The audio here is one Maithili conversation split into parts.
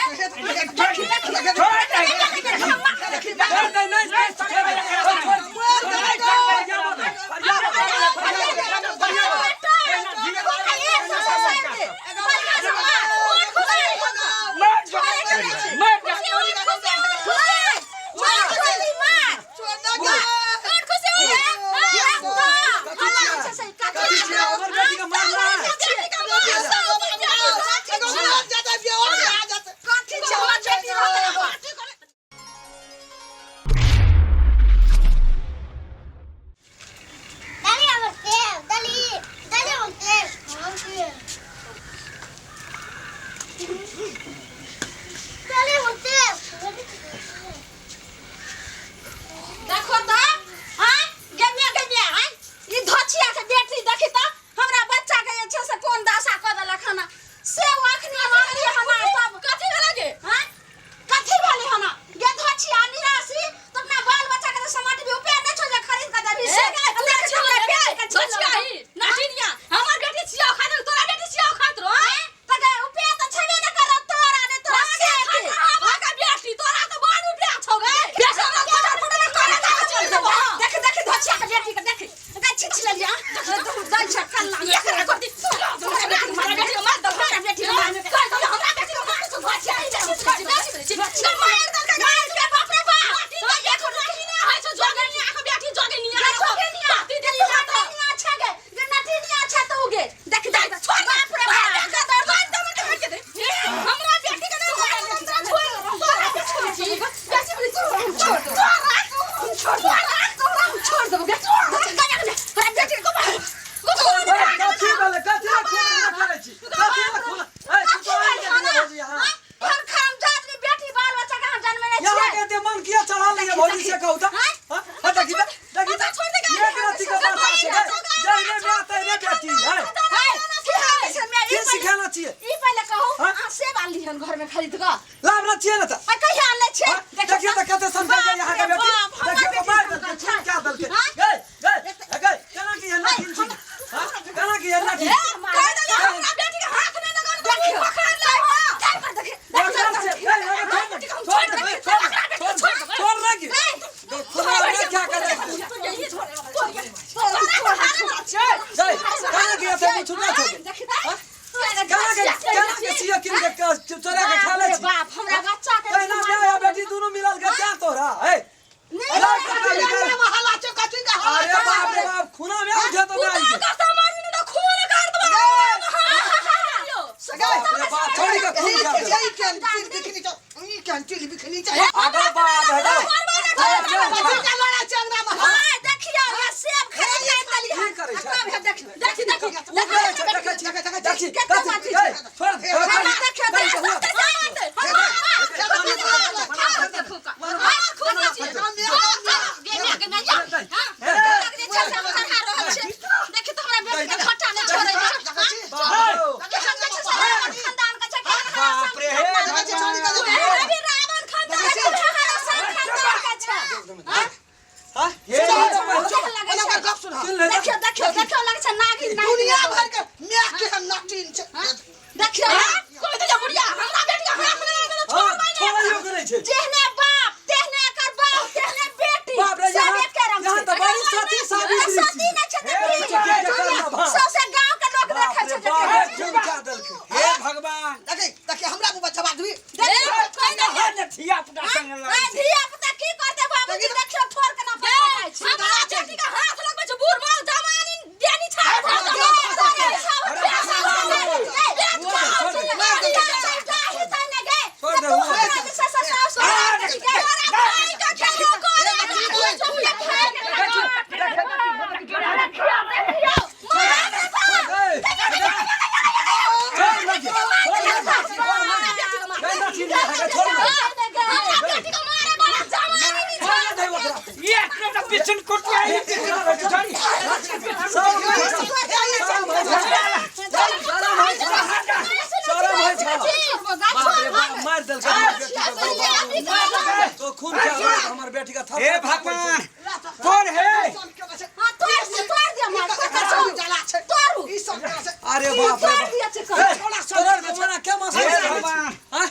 छोड़ दे, नहीं, नहीं, छोड़ दे, छोड़ कथी छियै? हमर बेटी के मारना दाली हमर सेब दाली दाली हमर सेब हम सेब दाली हमर सेब देखो तो हाँ गन्या गन्या हाँ ई धोछिया के बेटी देखी तो हमरा बच्चा के जे छै से कोन दशा कऽ देलक हन से अखनी मारलियै हन तब कथी भेलै गे हाँ कथी भेलै हन गे धोछिया निराशी तो अपना बाल बच्चा के समाट भी उपाय नहि छौ जे खरीद के देबही से हमरा छोरा बेटी के धोछिया ही नाटिनिया हमर बेटी छिया खात तोरा बेटी छिया खात रो त गे उपाय तऽ छेबे नहि करत तोरा ने तोरा से के हमर का बेटी तोरा तो बड़ रुपया छौ गे बेटा हमरा फटा फटा में करे जा चल देबो देख देख धोछिया के बेटी के देख गै छिछ लेलिया दै छै कल्ला एकरा कर दी तोरा बेटी मार बेटी के मार दो हमरा बेटी के मार कह दो हमरा बेटी के मार सो धोछिया ही छी मार दल के मार के बाप रे बाप तो देखो नाटिनिया है छौ जोगनिया के बेटी जोगनिया जोगनिया ती देली तू नटिनिया छै गे गे नटिनिया छै तू गे देख देख छोड़ बाप रे बाप हमरा बेटी के नहीं मार तोरा छोड़ तोरा के छोड़ छी बेसी बोली छोड़ छोड़ दो छोड़ दो छोड़ दो गे गया गया तोरा बेटी के मार कथी भेलै? कथी लए खून नहि करै छी? कथी लए खून? ए, तू तो आबि गेली भौजी यहाँ। घर खाम जात नी बेटी बाल बच्चा के हम जन्मेने यहाँ छियै के एते मन किया चढ़ा लियै भौजी से कहू तऽ? हाँ? हाँ, देखी तऽ, देखी तऽ। एक रत्ती के बच्चा छै, गै। जहिने माय तहिने बेटी, है। है की हाल छै मैं की सिखेने छियै? ई पहिले कहू हाँ? अहाँ सेब आनली हन घर में खरीद कऽ लाभ ना छियै ने तऽ? आ कहिया आनले छियै हाँ? देखियौ तऽ कते सनकल छै यहाँ के बेटी। बाप, हमर देखियौ तऽ बेटी मारि सनकल देलकै, छै। खून कए देलकै। हाँ? गै, गै, गै, केना की एना किन छी? हाँ? केना की एना की? कह देली हमरा बेटी के हाथ नहीं लगन देखियौ पकड़ ले काय पर देखियौ ओकरा से, गै, गै, छोड़ दे, छोड़ दे, छोड़ दे, छोड़ दे, छोड़ दे की? खून नहि क्या करै छै? गै, केना की एते बुझू नहि छौ? हाँ? केना के केना के छियै किन के चोरा के खा लै छी? बाप हमरा बच्चा के तहिना माय आ बेटी दुनू मिलल के क्या तोरा हे अरे बाप रे बाप खूना में उठे तो नहीं के बाप रे बाप छोड़ी के खून कर दे अगर बाप है देखियौ ये सेब खरीद के आनली हन की करै छै? कब है देखियौ देखी देखी देखी देखी कथी ए छोड़ दे देखियौ देखियौ देखियौ तो हमरा बेटी के घाटा नहि छोड़ै छै केहन जे छै से रावण खानदान के छै केहन बाप रे हे अभी रावण खानदान के छै हरासन खानदान के छै हां हे केहन लगै छै सुन ले देखियौ देखियौ देखियौ लगै छै नागिन नागिन दुनिया भर के माय के हम नाटिन छै देखियौ कोई तो बुढ़िया हमरा बेटी के हाथ नहीं लगन हां छोड़ियो करै छै जेहने बाप तेहने एकर बाप तेहने बेटी बाप रे सब यहाँ एके रंग यहाँ छै तऽ बड़ी सती सावित्री सती नहि छै हे तऽ की? बच्चा के करना भाग। सौंसे गाँव के लोक बाप देखै रे छै जे बाप केहन हे खून क्या देलकै हे भगवान देखी देखी हमरा बुआ जवाब दी धिया पुता संग ए धिया पुता की करते बाबूजी देखियौ ठोर केना पकड़ाइ छै हमरा बेटी के हाथ लगबै छै बूढ़ माँ जवानी देनी छाड़ छोड़ दे हुआ ए छोड़ लगी छोड़ लगी गै ना छीन ले छोड़ दे छोड़ दे ओकरा ये एकटा बिछन कुटिया है शरम होइ छै शरम होइ छै बाप रे बाप मारि देलकै हमर बेटी के तो खून क्या हमर बेटी के हे भगवान तोर हे अरे बाप रे बाप ए, तोरा के मना के मास हे भगवान हां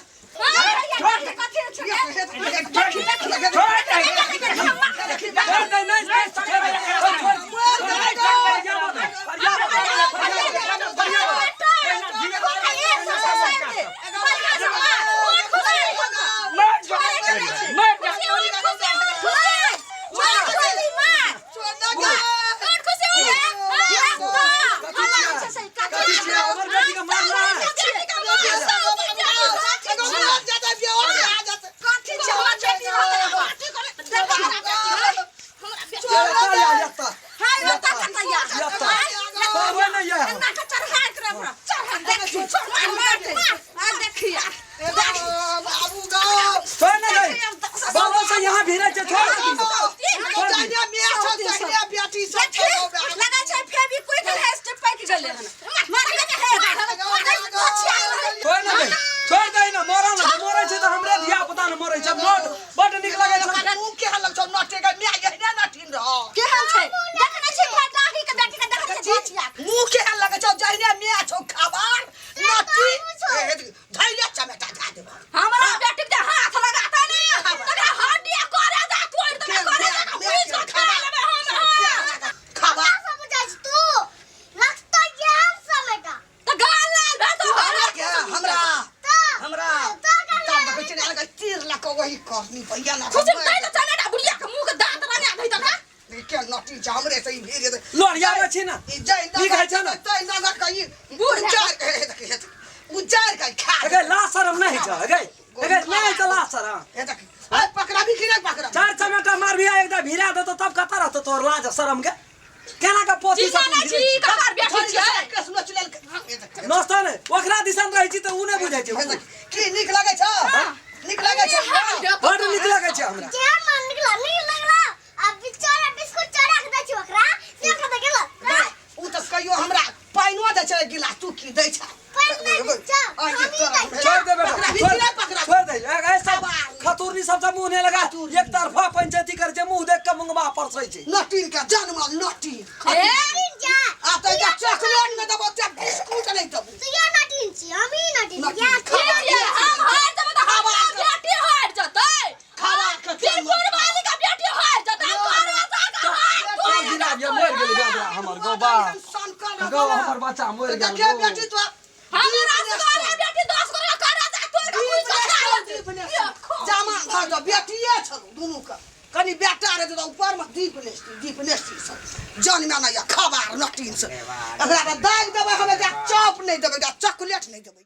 करनी भैया ना खुशी में तै चमेटा बुढ़िया के मुंह के दांत रंगा दै तका के नटी छै हमरे से ई भेज दे लोरियाबै छी ना ई जाय नीक होइ छै ने? तै नगर के ई बूढ़ उजार के उजार के खा अगे ला शरम नहीं छ अगे अगे नहीं छ ला शरम हे देख आ पकड़ाबी कि नहीं पकड़ा चार चमेटा मारबी आ एकटा भिरा देतो तब कतऽ रहतो तोर लाज शरम के केना के पोथी चिन्हा सब नै छी ई ककर बेटी छियै केस न चुलल हे देख नोस्ता ने ओकरा दिसन रहै छी तऽ उ नहि बुझै छै हे देख की नीक लगै छ नीक लगै छ बड नीक लगै छै हमरा जे मन निकला नीक लगला आ बिचारा बिस्कुट चोरा के दै छी ओकरा से ओकरा गेल उ तऽ कहियो हमरा पानिओ दै छै गिलास तू की दै छ पानि नहि दै छौ, आ, ये हमही तोरा दै छोड़ दे बेटा पकड़ा, छोड़ नहीं पकड़ा। छोड़ दे ऐसा खतुरनी सब से मुंह नहीं लगा एक तरफा पंचायती कर छै मुंह देख के मुंगबा परसै छै नटीन के जनमल नटीन ए जा आ तऽ एकटा चॉकलेट नहि देबो तऽ बिस्कुट नहि देबो तू यो नटीन छी हमही नटीन नटीन या खा। छी हम हार जेबै तऽ हमर बेटी हार जेतै खावा के बिरपुर वाली के बेटी हार जेतै तोरा साथ हार चल गिरा दिया मर गेलै बेटा हमर गो बा गो हमर बच्चा मर गेल देखिए गो। बेटी तो हमरा तोरा बेटी 10 करोड़ करा जा तोर के पूछ जामा भर दो बेटिए छलो दुनू के कनि बेटा रहे तऽ ऊपर में दीप नेस्ती दीप नेस्ती सब जन में ना या खबार नटीन से एकरा तऽ दागि देबै हम एकरा चॉप नहि देबै एकरा चॉकलेट नहि देबै।